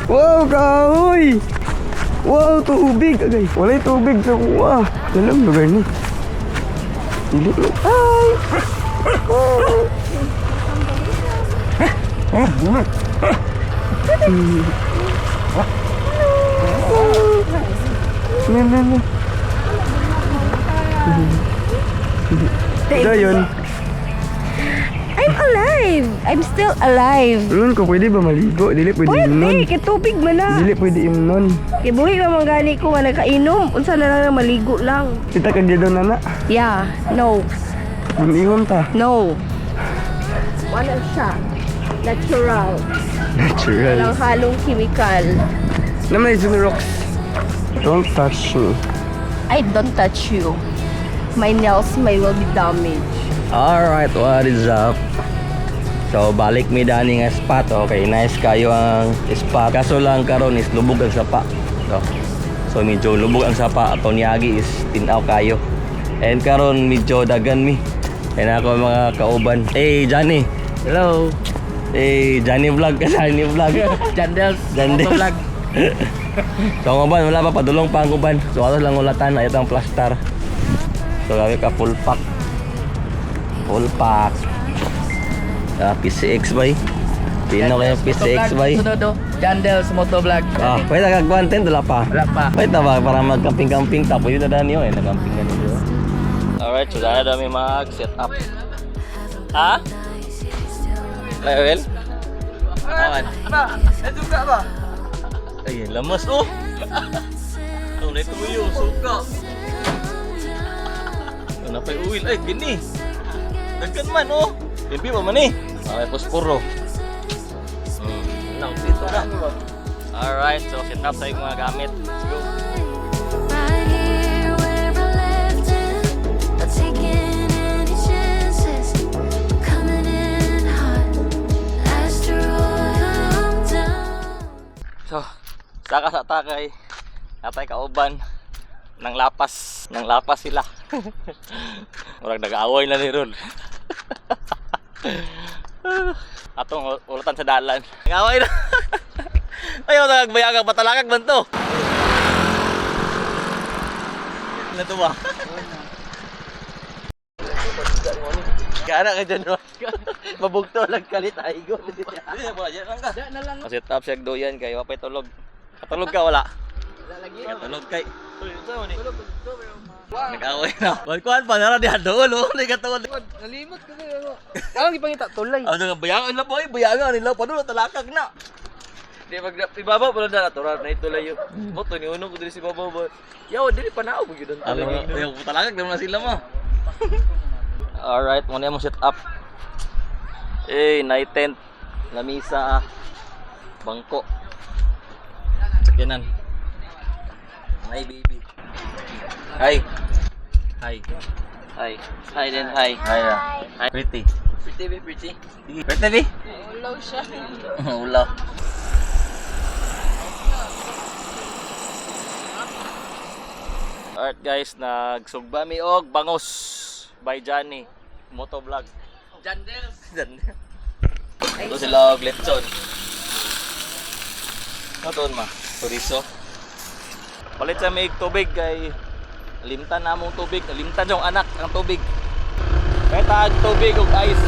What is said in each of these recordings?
Wow, kahoy! Wow, tubig! Agay, walay tubig sa kuha. Dalam lugar ni. Dili mo. Hi! Ne, ne, ne. Dayon. I'm alive! I'm still alive. Ulon ko, pwede ba maligo? Dili pwede Pwede, imnon. kay tubig man na. Dili pwede imnon. Kay buhi ka man gani ko nga nakainom. Unsa na lang na maligo lang. Kita ka daw nana. Yeah, no, Gunihon ta. No. Wala siya. Natural. Natural. Walang halong chemical. Naman yung rocks. Don't touch me. I don't touch you. My nails may will be damaged. Alright, what is up? So balik mi dani nga spot. Okay, nice kayo ang spot. Kaso lang karon is lubog ang sapa. No? So medyo lubog ang sapa ato niagi is tinaw kayo. And karon medyo dagan mi. And ako mga kauban. Hey Johnny. Hello. Hey Johnny Vlog ka, Johnny Vlog. Jandels. Jandels. Vlog. So ang uban wala pa, padulong pa ang uban. So ato lang ulatan ay itong plaster. So gabi ka full pack. Full pack. Ah, PCX bay. Pino kayo PCX bay. Sunod oh. Jandels Motovlog. Ah, pwede ka content wala pa. Wala pa. Pwede ba para magkamping-camping ta pwede na dani eh nagamping na niyo. Alright, so dahil dami mag set up. Ha? Level? Awan. Ba, suka ba? Ay, lamas oh. Ang na tuyo, suka. Ano pa oil? Ay, gini. Dagkan man oh. Pipi pa man eh. Okay, posporo. Now, dito na. Alright, so set up sa mga gamit. Let's go. Right here where I left it, not taking any chances. I'm coming in hot, asteroid, come down. So, saka sa takay, natay kauban ng lapas, ng lapas sila. Murag nag-aaway na ni Ron. Atong ulatan sa dalan. Nag-aaway na. Ayaw na nagbayagag patalakag man to. Ano to ba? Gana ka dyan, Ron. Mabugto lang kalit ay go. Set up siya doyan kay wapay tulog. Katulog ka wala? Wala lagi. Katulog kay. Nag-away na. Wal kuan pa nara diha dool oh, ni katulog. Nalimot ko kayo. Ang gipangita tulay. Ano nga bayangan na boy, bayangan nila padulong talakag na. Di mag ibabaw pa lang natural na itulay yo. Moto ni unong ko diri si babaw ba. Yaw diri panaog gyud ang Ano tulay. yung talakag naman na sila mo. Alright, muna mo set up. Eh, night tent, lamisa, bangko. Sakyanan. Hi baby. Hi. Hi. Hi. Hi then hi. Hi. Ah. Hi. Pretty. Pretty be pretty. Pretty bi? Ulaw siya. Ulaw. Alright guys, nagsugba mi og bangos by Johnny Motovlog. Jandels. Ito sila og lechon. Ano to ma? Chorizo. Palit sa may tubig kay limtan na among tubig, limtan yung anak ang tubig. Kaya taag tubig ug ice.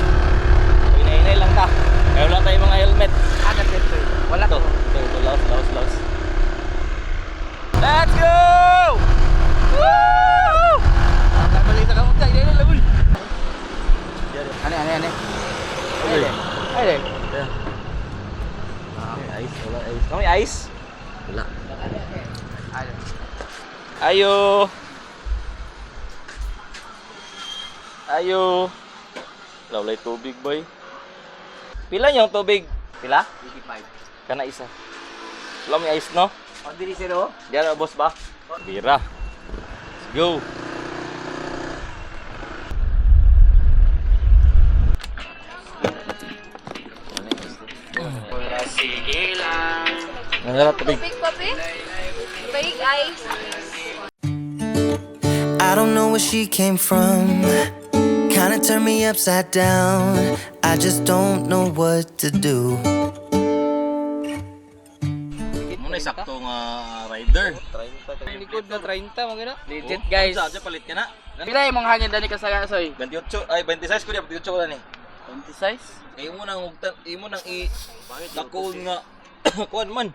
Hinay-hinay lang ta. Kaya wala tayong mga helmet. Ana ito. Wala Ito, ito, ito, laos, laos, laos. Let's go! Woo! Balik sa kamot kay dili laboy. Ane ane ane. Okay. Ay dai. May ice, wala ice. May ice? Wala. Ay. Ayo. Ayo. Wala, wala'y tubig, boy. Pila yung tubig? Pila? 85. Kana isa. Wala may ice, no? On diri siro. Diyan, boss ba? Bira. Let's go. Ano na tubig? Tubig papi? Tubig ice. I don't know where she came from. Kinda turned me upside down. I just don't know what to do. May sakto nga rider. 30. Likod na 30 mo gina. Legit, guys. Sa palit ka na. Pila imong hangin dani ka sa soy? 28 ay 26 ko diya, 28 ko na ni. 26. Kay imo nang hugtan, imo nang i dakon nga kuan man.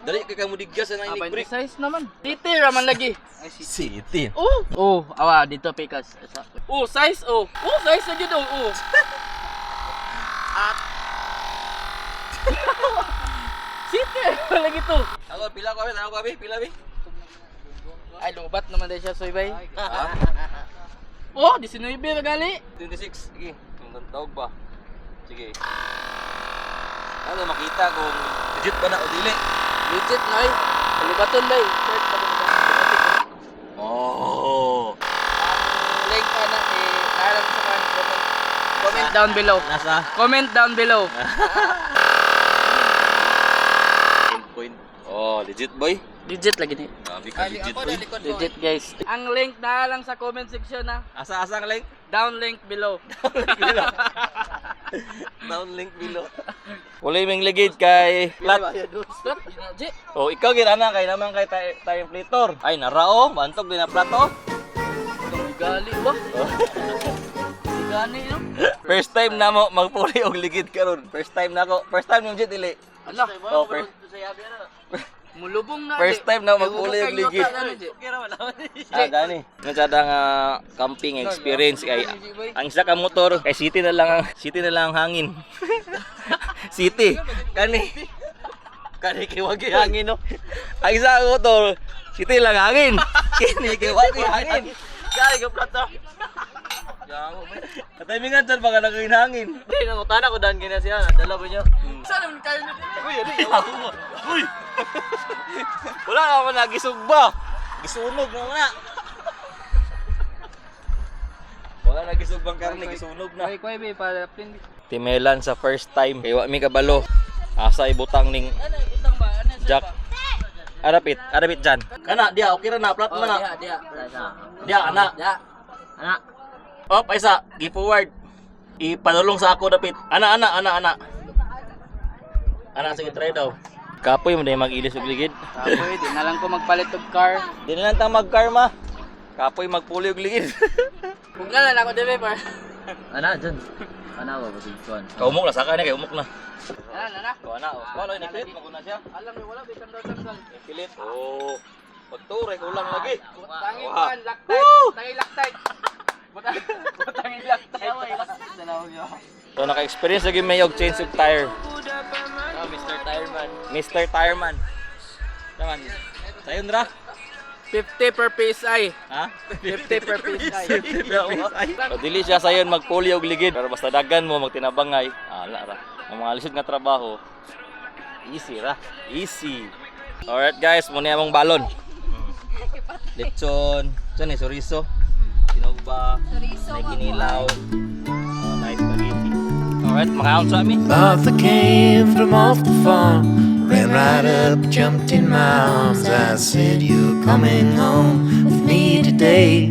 Dali kay kamo diggas na Ah, inig break. 26 naman. Titi raman lagi. City. Oh. Oh, awa dito pikas. Oh, size oh. Oh, size na jud oh. Oh. At City raman lagi to. Ako pila ko abi, tanaw ko abi, pila abi. Ay, lubat naman dahil siya, soy bay. Oh, 19 na gali. 26. Sige, kung tawag ba. Sige. Ano makita kung legit ba na o dili? Legit na ay. Lubaton bay. Shirt pa ba? Oh. Ang link ana eh naalam sa kan comment. Comment down below. Nasa Comment down below. 10 point. Oh, legit boy. Legit lagi ni. Grabe ka legit boy. Legit, guys. Ang link na lang sa comment section na. Asa asa ang link? Down link below. Down link below. Wala yung ligid kay flat. Stop. G. Oh, ikaw ginana kay naman kay tayo tayo inflator. Ay narao, bantog din na plato. Gali ba? Gani no? First time na mo magpuli og ligid karon. First time na ako. First time yung dili. Ala, Oh, first, mulubong na. first time na magpuli og ligid. Ah, gani. Nga nga camping experience kay ang isa ka motor kay city na lang ang city na lang ang hangin. City. Kani. Kani kay wagi hangin no. Ang isa ka motor city lang hangin. Kini kay wagi hangin. Kaya ka plato. Katimingan dyan baka naging hangin. Hindi nangutana ko dan gina siya, dala ba niya? Saan naman kayo nito? Uy, ali. Uy! Wala na ako nagisugba. Gisunog na wala. Wala na gisugbang karne, gisunog na. Koy koy be para plin. Timelan sa first time. Kay wa mi kabalo. Asa ibutang ning Ano butang ba? Ano sa Jack. Arapit, arapit dyan. Kana dia okay ra na plat Oh, mo na. diha diha. Dia ana. Diha. Ana. Op, isa, gi forward. Ipadulong sa ako dapit. Ana ana ana ana. Ana sige try daw. Kapoy mo na mag-ilis og ligid. Kapoy, di na lang ko magpalit og car. Di na lang ta mag-karma. Kapoy magpuli og ligid. Kung na lang ako debe par. Ana dyan. Ana ba basig kuan. Kaumok na saka ni kay umok na. Ana na na. Kuha na, oh. Wala ni pilit maguna siya. Alam mo wala bitan daw tanggal. Pilit. Oh. Pagture kulang lagi. Tangin Wah. kuan loctite. Tangin loctite. Butang butangin loctite. So naka-experience lagi may og change of tire. Oh, Mr. Tireman. Mr. Tireman. Naman. Sayon ra. 50 per PSI. Ha? 50 per PSI. So, dili siya sayon magpuli og ligid pero basta dagan mo magtinabangay, ala ra. Ang mga lisod nga trabaho, easy ra. Easy. Alright guys, muna among balon. Lechon, lechon eh, chorizo. Sinugba, Chorizo may kinilaw. Oh, nice spaghetti. Alright, makaon sa amin. Martha came from off the farm, ran right up, jumped in my arms. I said, "You're coming home with me today.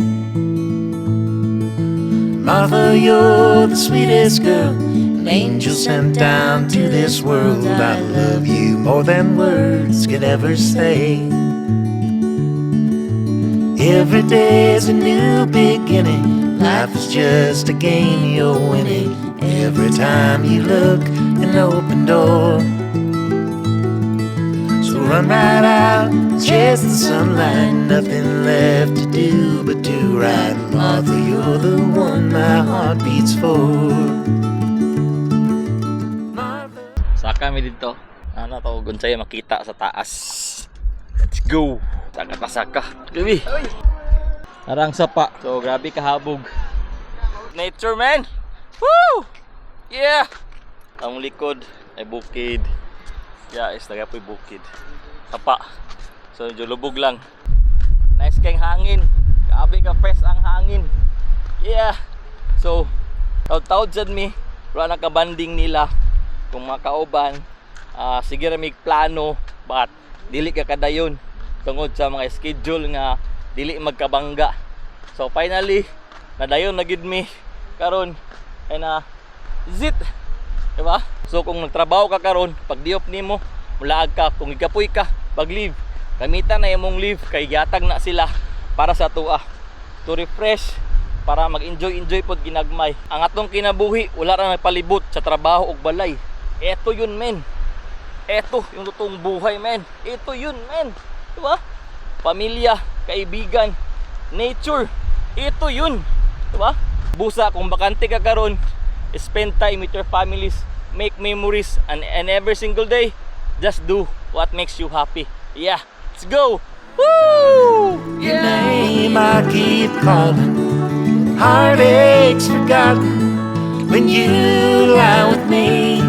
Martha, you're the sweetest girl, an angel sent down to this world. I love you more than words could ever say. Every day's a new beginning. Life is just a game you're winning. Every time you look, an open door. So run right out, chase the sunlight. Nothing left to do but do right. Martha, you're the one my heart beats for. Martha. Saka mi dito. Ano to unsay makita sa taas. Let's go. Saka ta saka. Gabi. Arang sapa. So grabe kahabog. Nature man. Woo! Yeah. Ang likod ay bukid. Yeah, is taga po'y bukid. Sapa. So medyo lubog lang. Nice kayong hangin. Grabe ka fresh ang hangin. Yeah. So, taud-taud sad mi. Wala na kabanding nila. Kung makauban, sige ra mig plano but dili ka kadayon tungod sa mga schedule nga dili magkabangga. So finally, nadayon na gid mi karon ay na zit. Diba? So kung nagtrabaho ka karon, pag diop nimo, mulaag ka kung ikapoy ka, Pag leave, gamitan na imong leave kay gihatag na sila para sa atoa. To refresh, para mag-enjoy enjoy pod ginagmay. Ang atong kinabuhi wala ra nagpalibot sa trabaho ug balay. Eto yun, men. Eto yung totoong buhay, men. Ito yun, men. Diba? Pamilya, kaibigan, nature. Ito yun. Diba? Busa, kung bakante ka karon, spend time with your families, make memories, and every single day, just do what makes you happy. Yeah, let's go! Woo! Your name I keep calling. Heartaches forgotten when you lie with me.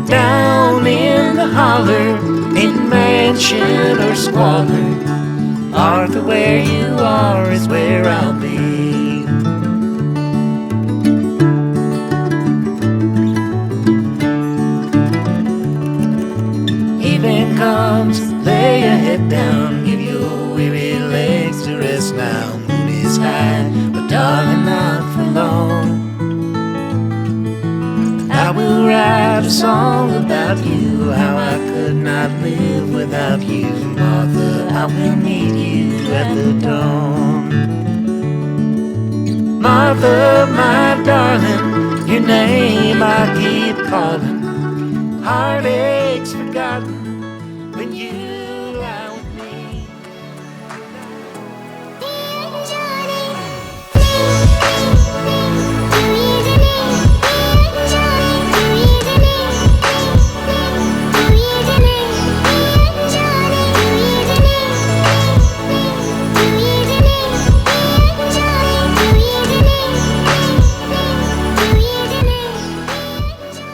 Down in the holler, in mansion or squalor. Martha, where you are is where I'll be. Evening comes, lay your head down, give your weary legs to rest now. Moon is high, but darling, not for long. I will write a song about you, how I could not live without you, Martha. I will meet you at the dawn. Martha, my darling, your name I keep calling. Heartaches